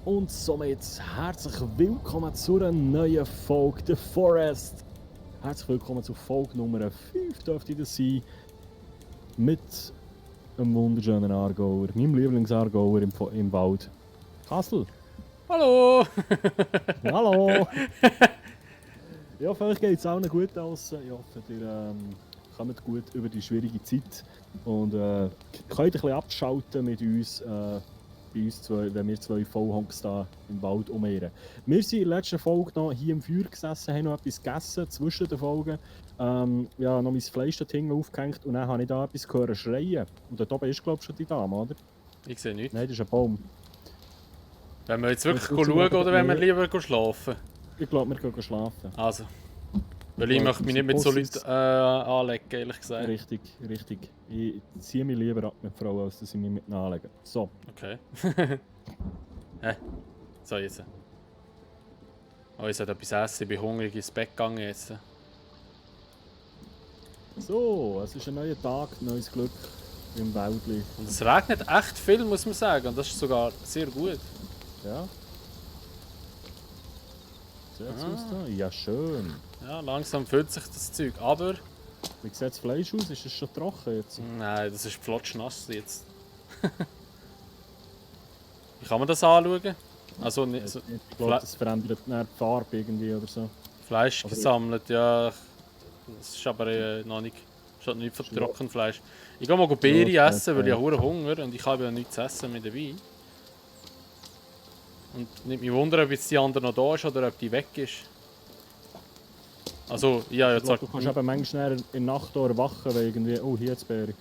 Und somit herzlich willkommen zu einer neuen Folge The Forest. Herzlich willkommen zu Folge Nummer 5 dürfte das sein. Mit einem wunderschönen Aargauer, meinem Lieblingsaargauer im Wald. Kassel. Hallo! Hallo! Ich hoffe, euch geht es allen gut aus. Ich hoffe, ihr kommt gut über die schwierige Zeit und könnt ein bisschen abschalten mit uns. Bei uns zwei, wenn wir zwei Vollhonks da im Wald umheeren. Wir sind in der letzten Folge noch hier im Feuer gesessen, haben noch etwas gegessen zwischen den Folgen. Ja, noch mein Fleisch dort hinten aufgehängt und dann habe ich da etwas gehört schreien. Und dort oben ist, glaube ich, schon die Dame, oder? Ich sehe nichts. Nein, das ist ein Baum. Wenn wir jetzt wirklich Jetzt schauen oder wenn wir lieber schlafen? Ich glaube, wir gehen schlafen. Also. Weil ich möchte mich nicht mit so Leuten anlegen, ehrlich gesagt. Richtig, richtig. Ich ziehe mich lieber ab mit Frauen, als dass ich mich mit ihnen anlege. So. Okay. Hä? So, jetzt. Oh, ich sollte etwas essen, ich bin hungrig ins Bett gegangen jetzt. So, es ist ein neuer Tag, neues Glück im Wäldli. Und es regnet echt viel, muss man sagen. Und das ist sogar sehr gut. Ja. So sieht es aus da? Ja, schön. Ja, langsam füllt sich das Zeug. Aber... Wie sieht das Fleisch aus? Ist es schon trocken jetzt? Nein, das ist flotschnass jetzt. Wie kann man das anschauen? Also nicht so... Ich glaube, das verändert die Farbe irgendwie oder so. Fleisch Aber gesammelt, ja. Das ist aber noch nicht... Steht nicht von Trockenfleisch. Ich gehe mal Beeren Ja, essen, weil ich habe Hunger und ich habe ja nichts zu essen mit dabei. Und nicht mich wundern, ob jetzt die andere noch da ist oder ob die weg ist. Also, ja, Ich jetzt glaube, du kannst eben manchmal in der Nacht auch erwachen, weil irgendwie, oh, hier jetzt Beere.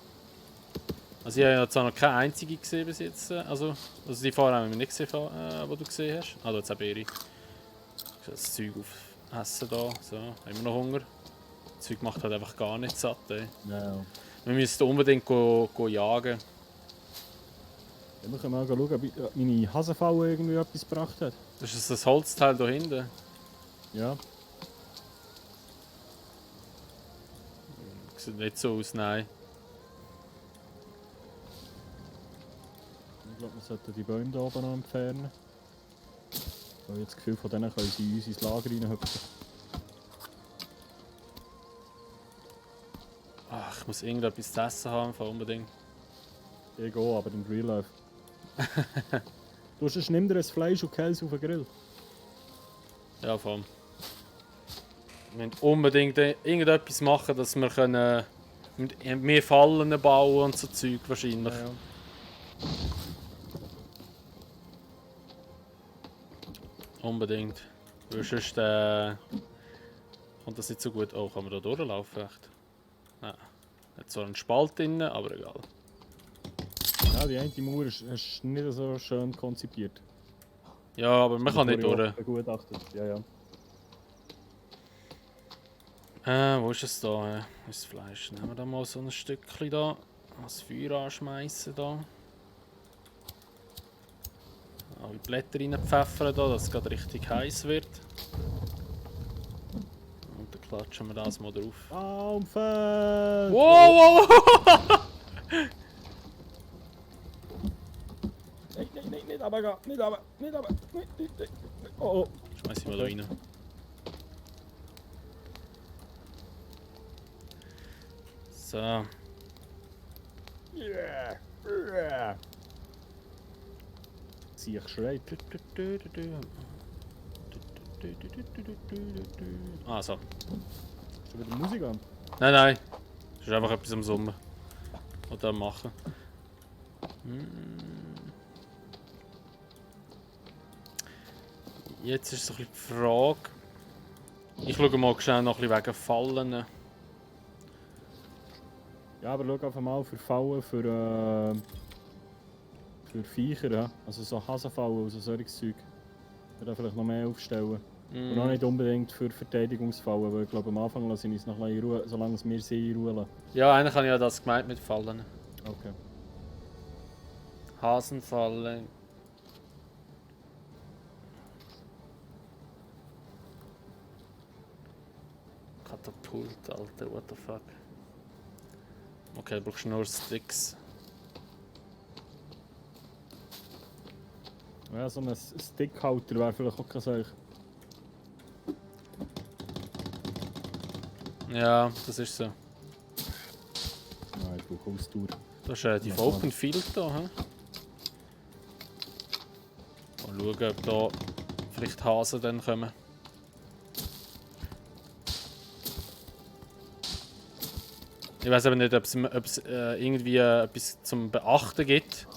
Also ich habe jetzt auch noch keine einzige gesehen bis jetzt. Also die Fahrer haben wir nicht gesehen, die du gesehen hast. Ah, da jetzt auch Beere. Das Zeug auf Essen da. So, haben wir noch Hunger. Das Zeug macht halt einfach gar nicht satt, ey. Ja. Wir müssen unbedingt go jagen. Ja, wir können mal schauen, ob meine Hasenfalle irgendwie etwas gebracht hat. Das ist das Holzteil da hinten. Ja. Sieht nicht so aus, nein. Ich glaube, wir sollten die Bäume hier oben noch entfernen. Ich habe jetzt das Gefühl, von denen können sie in unser Lager reinhüpfen. Ach, ich muss irgendetwas zu essen haben, unbedingt. Ich gehe, aber im Real Life. Du hast nimm dir ein Fleisch und Käse auf den Grill. Ja, vor allem. Wir müssen unbedingt irgendetwas machen, dass wir können mehr Fallen bauen und so Zeug wahrscheinlich. Ja. Unbedingt. Weil sonst kommt das nicht so gut. Oh, kann man da durchlaufen? Echt? Nein. Hat zwar einen Spalt drin, aber egal. Ja, die eine Mauer ist nicht so schön konzipiert. Ja, aber man kann nicht durch. Begutachtet. Ja, ja. Wo ist es da? Das Fleisch. Nehmen wir da mal so ein Stückchen da. Das Feuer anschmeißen da. Alle Blätter reinpfeffern da, dass es gerade richtig heiß wird. Und dann klatschen wir das mal drauf. Baumfeld! Wow, wow, wow! Nein, nicht runtergehen, nicht runter, nicht runter, nicht. Oh, oh. Schmeiß ich mal da rein. So. Yeah! Yeah! Sie schreit. Ah, so. Schon wieder Musik an? Nein. Das ist einfach etwas am Sommer. Oder am Machen. Jetzt ist so ein bisschen die Frage. Ich schaue mal schnell noch ein bisschen wegen Fallen. Ja, aber schau einfach mal für Fallen, für Viecher, ja. Also so Hasenfallen, also solches Zeug. Ich würde vielleicht noch mehr aufstellen. Und auch nicht unbedingt für Verteidigungsfallen, weil ich glaube am Anfang lasse ich uns noch ein bisschen in Ruhe, solange wir sie in Ruhe lassen. Ja, eigentlich habe ich ja das gemeint mit Fallen. Okay. Hasenfallen. Katapult, Alter, what the fuck. Okay, du brauchst nur Sticks. Ja, so ein Stickhalter wäre vielleicht auch kein Zeug. Ja, das ist so. Nein, ich brauche Ausdauer. Das ist relativ Open Field hier. Mal schauen, ob da vielleicht Hasen dann kommen. Ich weiß aber nicht, ob es irgendwie etwas zum Beachten gibt,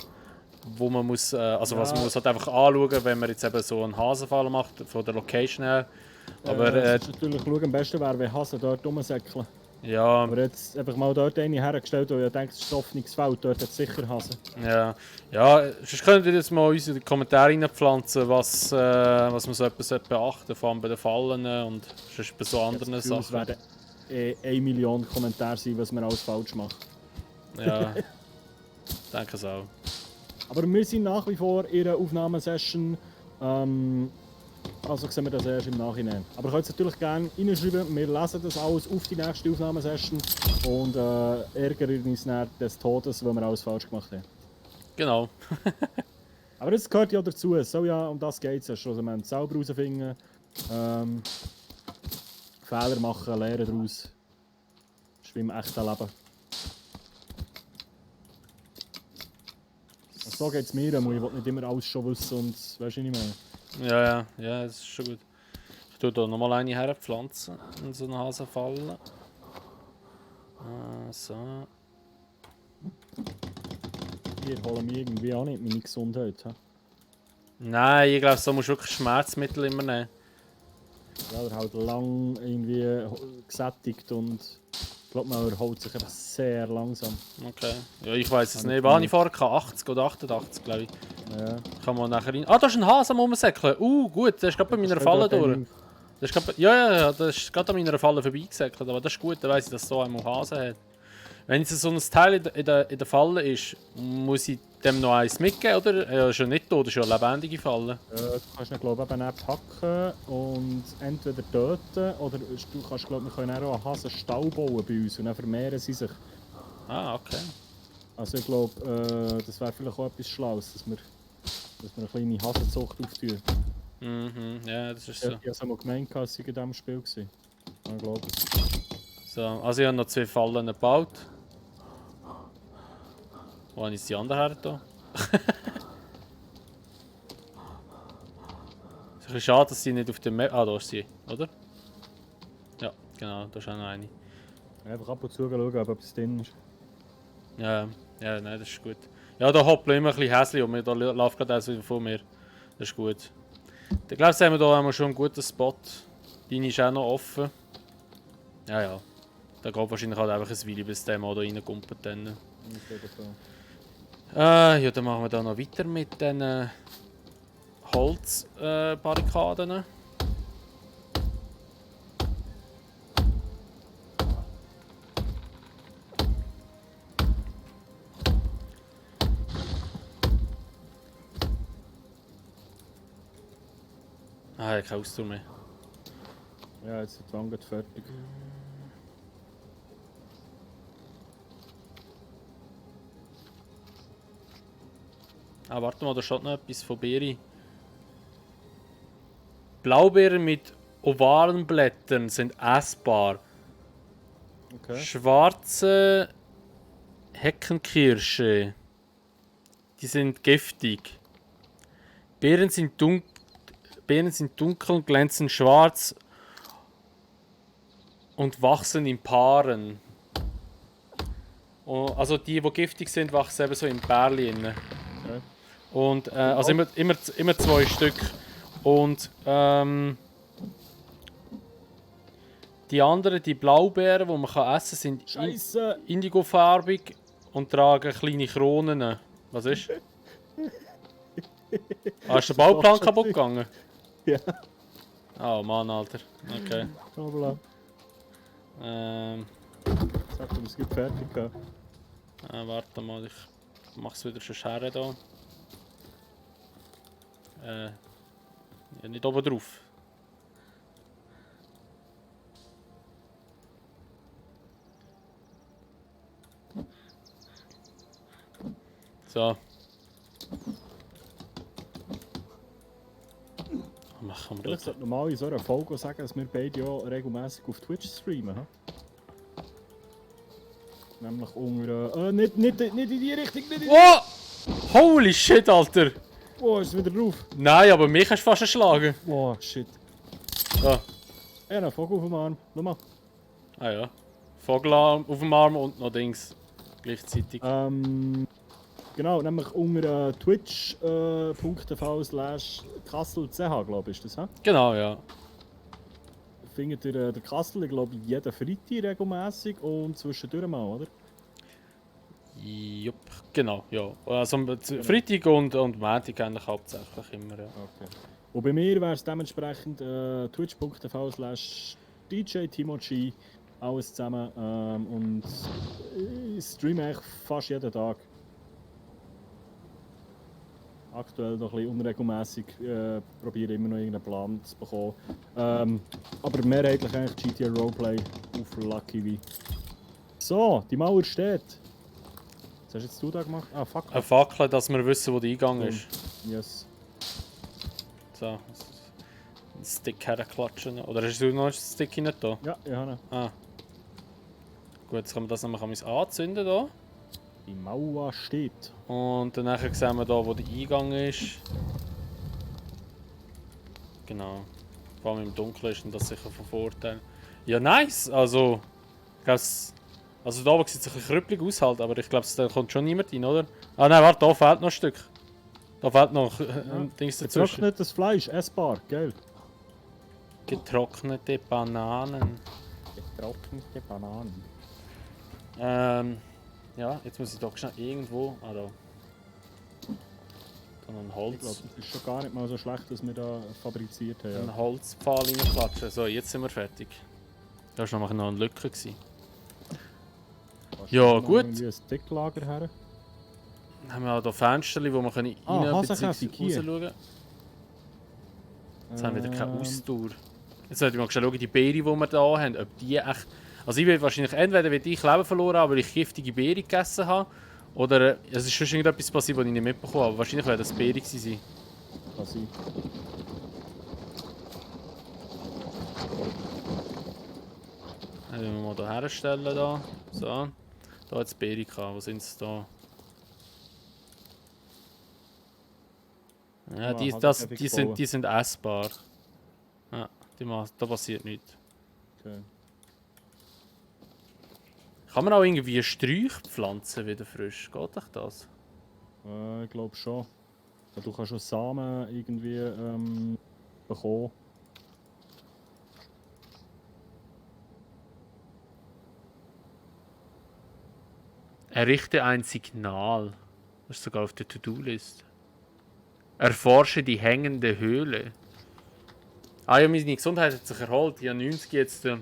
wo man muss, also was man muss halt einfach anschauen, wenn man jetzt eben so einen Hasenfall macht, von der Location her. Aber natürlich schauen, am besten wäre, wenn Hasen dort rumsäckeln. ja, Aber jetzt einfach mal dort eine hergestellt, wo ich denke, es ist ein offenes Feld, dort hat es sicher Hasen. ja, ja, sonst könnt ihr jetzt mal uns in die Kommentare reinpflanzen, was man so etwas beachten sollte, vor allem bei den Fallen und sonst bei so anderen Es Sachen. werden 1 Million Kommentare sein, was wir alles falsch machen. Ja, denke es auch. Aber wir sind nach wie vor in einer Aufnahmesession. Also sehen wir das erst im Nachhinein. Aber ihr könnt es natürlich gerne reinschreiben. Wir lesen das alles auf die nächste Aufnahmesession und ärgern uns dann des Todes, weil wir alles falsch gemacht haben. Genau. Aber das gehört ja dazu. Es soll ja, um das geht es ja schon. Also, wir müssen selber herausfinden. Fehler machen, lernen daraus. Das ist wie im echten Leben. Und so geht es mir. Ich will nicht immer alles schon wissen und weißt du nicht mehr. Ja, das ist schon gut. Ich tue hier nochmal eine herpflanzen in so eine Hasenfalle. So. Hier holen wir irgendwie auch nicht meine Gesundheit. He? Nein, ich glaube, so musst du wirklich Schmerzmittel immer nehmen. Ja, er halt lang irgendwie gesättigt und ich glaube, man erholt sich einfach sehr langsam. Okay. Ja, ich weiß es nicht. Wann ich vorher 80 oder 88, glaube ich. Ja. Kann man nachher rein. Ah, da ist ein Hase am Rumsäckeln. Gut, der ist gerade bei meiner Falle durch. Das ist grad, ja, das ist gerade an meiner Falle vorbeigesäckelt. Aber das ist gut, dann weiss ich, dass es so einen Hase hat. Wenn jetzt so ein Teil in der Falle ist, muss ich dem noch eins mitgeben, oder? Er ist ja nicht tot, das ist ja eine lebendige Falle. Du kannst ihn, glaube ich, eben auch packen und entweder töten oder du kannst, glaube ich, wir können auch einen Hasenstall bauen bei uns und dann vermehren sie sich. Ah, okay. Also ich glaube, das wäre vielleicht auch etwas Schlaues, dass wir eine kleine Hasenzucht auftun. Mhm, ja, das ist so. Ich habe es einmal gemeint, als ich in diesem Spiel war. Ich glaube es. So, also ich habe noch 2 Fallen gebaut. Wo habe ich jetzt die andere her da? Ist ein bisschen schade, dass sie nicht auf dem Map. Ah, da ist sie, oder? Ja, genau, da ist auch noch eine. Einfach ab und zu schauen, ob etwas drin ist. Ja, nein, das ist gut. Ja, da hoppeln immer ein bisschen Häschen und da läuft gerade eins wieder vor mir. Das ist gut. Ich glaube, haben wir hier schon einen guten Spot. Deine ist auch noch offen. Ja. Da geht wahrscheinlich halt einfach ein Weile, bis der mal da reinkommt. Dann. Ja, dann machen wir da noch weiter mit den Holzbarrikaden. Ich habe keine Ausdauer mehr. Ja, jetzt ist die Wand fertig. Ah, warte mal, da steht noch etwas von Beeren. Blaubeeren mit ovalen Blättern sind essbar. Okay. Schwarze Heckenkirsche, die sind giftig. Beeren sind dunkel und glänzen schwarz und wachsen in Paaren. Also die giftig sind, wachsen eben so in Pärchen. Okay. Und also immer 2 Stück. Und die anderen, die Blaubeeren, die man essen kann, sind indigofarbig und tragen kleine Kronen. Was ist? Ist der Bauplan kaputt gegangen? Ja. Oh Mann, Alter. Okay. Hoppla. Sag du, es gibt fertig. Warte mal, ich mach's wieder schon Schere da. Ja, nicht oben drauf. So. Machen wir Vielleicht das. sollte normal in so einer Folge sagen, dass wir beide ja regelmäßig auf Twitch streamen. Hm? Nämlich unter. Nicht in die Richtung, nicht in die Oh! Holy shit, Alter! Oh, ist es wieder drauf. Nein, aber mich hast du fast erschlagen. Oh, shit. Ah, Ja, ein Vogel auf dem Arm. Schau mal. ah ja. Vogelarm auf dem Arm und noch Dings. Gleichzeitig. Genau, nämlich unter twitch.tv/kasselch, glaube ich, ist das, hä? Genau, ja. Findet ihr den Kassel, ich glaube, jeden Freitag regelmäßig und zwischendurch mal, oder? Jupp, genau, ja. Also Freitag und Montag eigentlich hauptsächlich immer, ja. Okay. Und bei mir wäre es dementsprechend twitch.tv/DJ alles zusammen. Und ich streame eigentlich fast jeden Tag. Aktuell noch ein bisschen unregelmäßig, probiere immer noch irgendeinen Plan zu bekommen. Aber mehrheitlich eigentlich GTA Roleplay auf Lucky V. So, die Mauer steht. Was hast jetzt du da gemacht? Ah, fuck. Eine Fackel, dass wir wissen, wo der Eingang ist. Yes. So, einen Stick herklatschen. Oder hast du noch einen Stick hinein da? Ja, ich habe ihn. Ah. Gut, jetzt können wir das nämlich anzünden hier. Die Mauer steht. Und dann sehen wir da, wo der Eingang ist. Genau. Vor allem im Dunkeln ist und das sicher von Vorteil. Ja, nice! Also, ich glaube, also da oben sieht es ein bisschen krüppelig aus, halt, aber ich glaube, da kommt schon niemand rein, oder? Ah nein, warte, da fehlt noch ein Stück. Da fehlt noch ein Dings dazwischen. Getrocknetes Fleisch, essbar, geil. Getrocknete Bananen. Getrocknete Bananen. Ja, jetzt muss ich doch schnell irgendwo. Ah, da. Dann ein Ich Holz. glaube, es ist schon gar nicht mal so schlecht, dass wir da fabriziert haben. Einen Holzpfahl reinklatschen. So, jetzt sind wir fertig. Da war noch eine Lücke. Ja, gut. Irgendwie ein Sticklager her. Dann haben wir auch hier Fenster, wo wir rein Hasenkäfig hier. rausschauen können. Jetzt haben wir wieder keine Ausdauer. Jetzt sollte ich mal schauen, die Beere, die wir hier haben, ob die echt... Also ich will wahrscheinlich entweder ich Leben verloren haben, weil ich giftige Beere gegessen habe, oder es ist schon irgendetwas passiert, was ich nicht mitbekommen habe. Aber wahrscheinlich wird das Beere gewesen sein. Kann sein. Dann müssen wir mal hier herstellen. Da. So. Da hat es Beere gehabt. Wo sind sie da? Ja, die sind essbar. Ja, da passiert nichts. Okay. Kann man auch irgendwie Sträucher pflanzen wieder frisch? Geht euch das? Ich glaube schon. Ja, du kannst schon Samen irgendwie bekommen. Errichte ein Signal. Das ist sogar auf der To-Do-List. Erforsche die hängende Höhle. Ah ja, meine Gesundheit hat sich erholt. Ich habe 90 jetzt. Ah,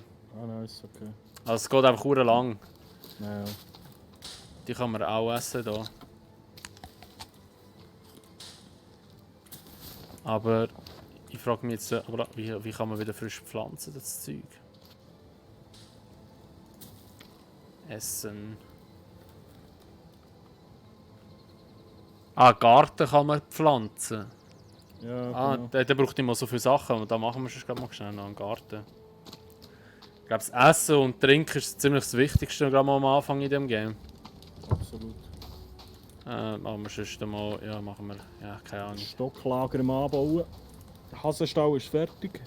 nice, okay. Also es geht einfach lang. Naja. Die kann man auch essen hier. Aber ich frage mich jetzt, aber wie kann man wieder frisch pflanzen, das Zeug? Essen. Ah, Garten kann man pflanzen. Ja, Ah, genau. der braucht immer so viele Sachen und da machen wir schon mal schnell noch einen Garten. Ich glaube, das Essen und Trinken ist ziemlich das Wichtigste gerade mal am Anfang in dem Game. Absolut. Machen wir sonst mal, ja, machen wir, ja, keine Ahnung. Stocklager im Anbauen. Der Hasenstall ist fertig.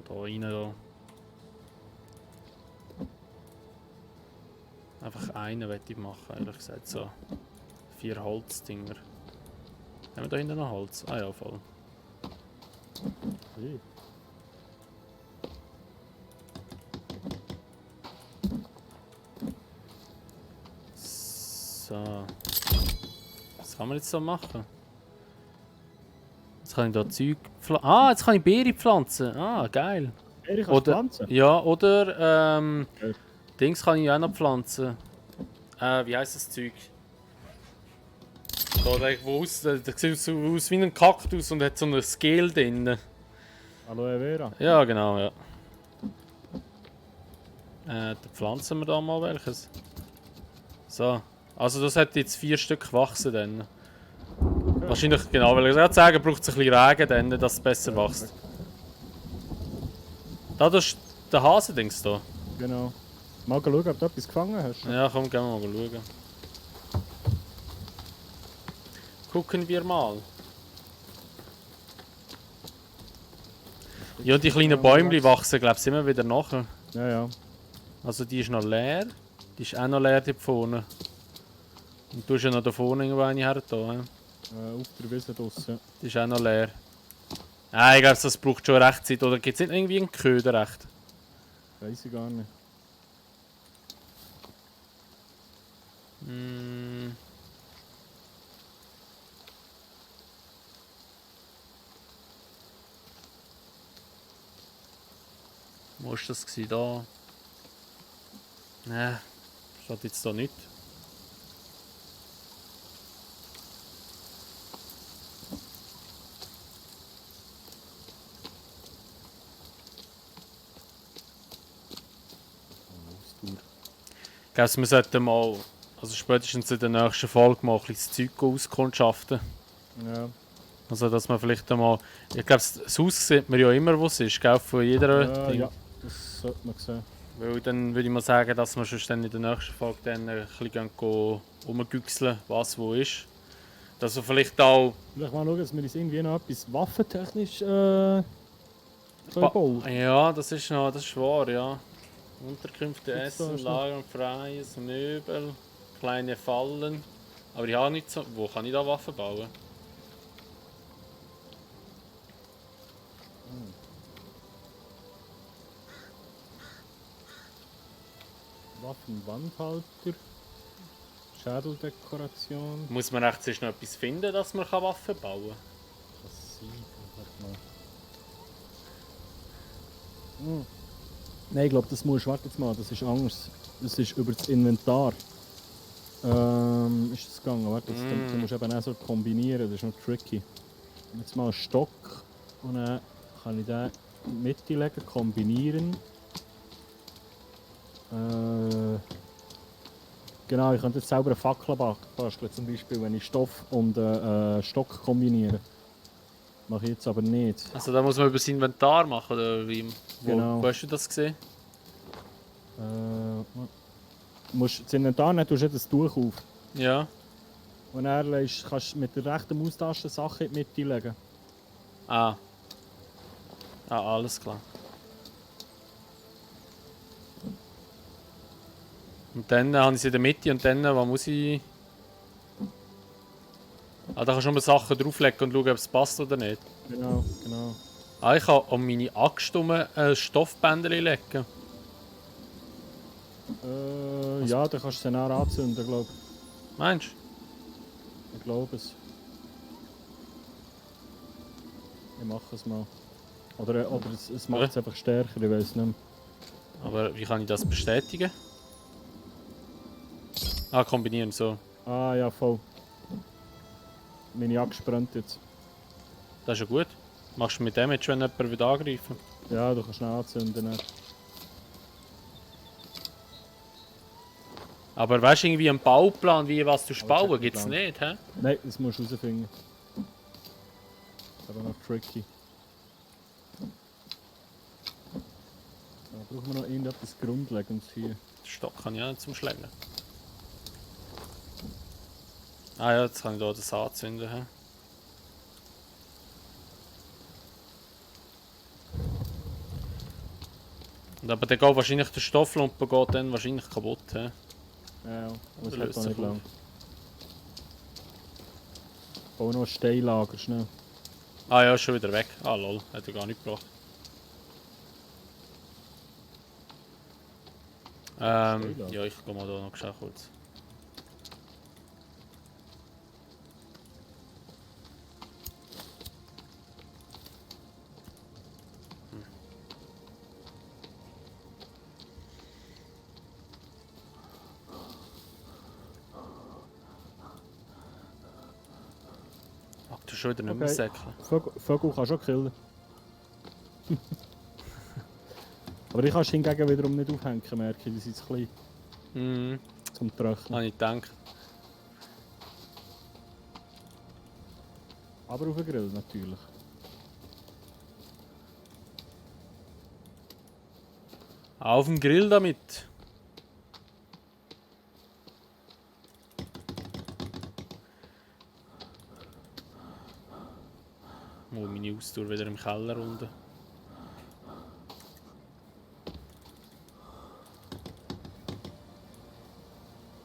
Da rein da. Einfach einen möchte ich machen, ehrlich gesagt, so. 4 Holzdinger. Haben wir da hinten noch Holz? Ah ja, voll. Hey. So. Was kann man jetzt so machen? Jetzt kann ich da Zeug pflanzen. Ah, jetzt kann ich Beere pflanzen. Ah, geil. Ich kann pflanzen. Ja, oder Okay. Dings kann ich auch noch pflanzen. Wie heisst das Zeug? Da, der sieht so aus wie ein Kaktus und hat so ein Scale drin. Aloe Vera. Ja, genau, ja. Dann pflanzen wir da mal welches. So. Also das hat jetzt 4 Stück gewachsen dann. Wahrscheinlich, genau, weil ich gerade sagen, braucht es ein bisschen Regen, dann, dass es besser wächst. Da, das ist der Hasendings da. Genau. Mal schauen, ob du etwas gefangen hast. Ja, komm, gehen wir mal schauen. Gucken wir mal. Ja, und die kleinen Bäumchen wachsen, glaube ich, immer wieder nachher. Ja, ja. Also die ist noch leer. Die ist auch noch leer hier vorne. Und du hast ja noch da vorne irgendwo eine her da. Auf der Wiese draussen. Die ist auch noch leer. Nein, ich glaube, das braucht schon recht Zeit. Oder gibt es nicht irgendwie einen Köder recht? Weiss ich gar nicht. Mm. Wo war das gewesen? Da? Nein, steht jetzt da nicht. Ich glaube, wir sollten mal, also spätestens in der nächsten Folge mal ein bisschen das Zeug auskundschaften. Ja. Also, dass man vielleicht einmal. Ich glaube, das Haus sieht man ja immer, wo es ist, gell? Von jeder Ding. Ja, das sollte man sehen. Weil dann würde ich mal sagen, dass wir schon dann in der nächsten Folge dann ein bisschen rumgüchseln, was wo ist. Dass wir vielleicht auch. Vielleicht mal schauen, dass wir uns irgendwie noch etwas waffentechnisch bauen. Ja, das ist wahr, ja. Unterkünfte, Gibt's da Essen, schon? Lager, freies Möbel, kleine Fallen. Aber ich habe nicht so. Wo kann ich da Waffen bauen? Waffenwandhalter. Schädeldekoration. Muss man echt zuerst noch etwas finden, dass man Waffen bauen kann? Was sieht man? Nein, ich glaube, das musst. Warte jetzt mal, das ist anders. Das ist über das Inventar. Ist das gegangen? Warte, jetzt, du musst eben auch so kombinieren, das ist noch tricky. Jetzt mal einen Stock und dann kann ich den in die Mitte legen, kombinieren. Genau, ich könnte jetzt selber eine Fackel basteln, zum Beispiel, wenn ich Stoff und Stock kombiniere. Mache ich jetzt aber nicht. Also da muss man über das Inventar machen, oder wie? Genau. Wo hast du das gesehen? Du musst das Inventar nehmen, du hast das Tuch auf. Ja. Und dann kannst du mit der rechten Maustaste Sachen in die Mitte legen. Ah. Ah, alles klar. Und dann habe ich sie in der Mitte und dann, was muss ich... Ah, da kannst du nur Sachen drauflegen und schauen, ob es passt oder nicht. Genau, genau. Ah, ich kann an meine Axt ein Stoffbändchen legen. Ja, dann kannst du es dann auch anzünden, glaube ich. Meinst du? Ich glaube es. Ich mache es mal. Oder es macht es einfach stärker, ich weiß nicht mehr. Aber wie kann ich das bestätigen? Ah, kombinieren, so. Ah ja, voll. Meine Axt brennt jetzt. Das ist ja gut. Machst du mit Damage, wenn jemand wieder angreifen? Ja, du kannst schnell anzünden. Dann. Aber weißt du irgendwie einen Bauplan, wie was du Aber bauen, check gibt es den nicht, hä? Nein, das musst du herausfinden. Das ist aber noch tricky. Da brauchen wir noch irgendetwas Grundlegendes hier. Den Stock kann ich auch nicht zum Schlägen. Ah ja, jetzt kann ich hier das anzünden, hä? Und aber dann geht wahrscheinlich der Stofflumpen geht dann wahrscheinlich kaputt, hä? Ja, aber es Oder hat löst noch sich nicht auf. lang. Ich baue noch ein Steinlager schnell. Ah ja, ist schon wieder weg. Ah lol, hat er gar nicht gebracht. Steinlager? Ja, ich gehe mal da noch schnell kurz. Ach, du schon wieder nicht mehr Okay. säckeln. Vögel kannst du auch killen. Aber ich kann es hingegen wiederum nicht aufhängen, merke ich. Die sind zu klein Mhm, zum Trocknen. habe ich gedacht. Aber auf den Grill natürlich. Auf dem Grill damit. Oh, meine Austour wieder im Keller unten.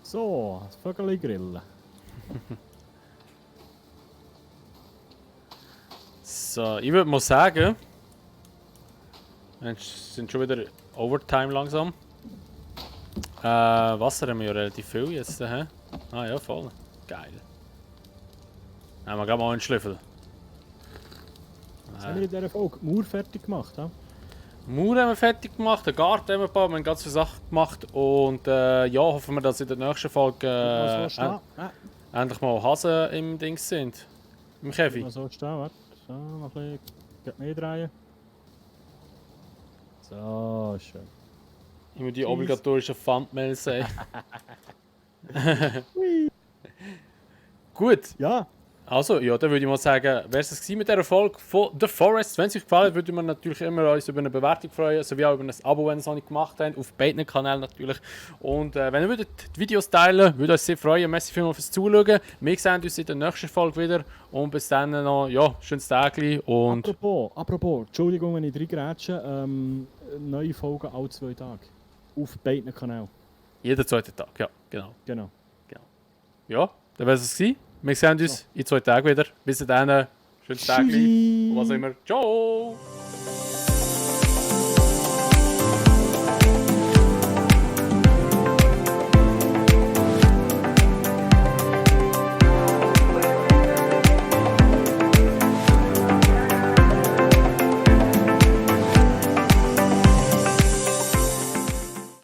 So, das Vögel grillen. So, ich würde mal sagen, wir sind schon wieder Overtime langsam. Wasser haben wir ja relativ viel jetzt. Hä? Ah ja, voll. Geil. Haben wir gerade mal einen Schlüffel. Was haben wir in dieser Folge? Mauer fertig gemacht, ja? Mauer haben wir fertig gemacht, den Garten haben wir gebaut, wir haben ganz viele Sachen gemacht und ja, hoffen wir, dass in der nächsten Folge endlich mal Hasen im Dings sind. Im Käfig. Mal so stehen, warte. So, noch ein bisschen mehr drehen. So, schön. Immer die obligatorischen Thumbnails sagen. Gut. Ja. Also, ja, dann würde ich mal sagen, wäre es das mit dieser Folge von The Forest. Wenn es euch gefallen hat, würde man natürlich immer uns über eine Bewertung freuen, sowie auch über ein Abo, wenn ihr es noch nicht gemacht habt, auf beiden Kanälen natürlich. Und wenn ihr würdet die Videos teilen, würde uns sehr freuen. Merci vielmals fürs Zuschauen. Wir sehen uns in der nächsten Folge wieder. Und bis dann noch, ja, schönes Tagli und... Apropos, Entschuldigung, wenn ich reingrätsche, neue Folgen alle 2 Tage. Auf beiden Kanälen. Jeden zweiten Tag, ja, genau. Genau. Ja, dann wäre es gewesen. Wir sehen uns in 2 Tagen wieder. Bis dann, schönes Tagli und was auch immer. Ciao!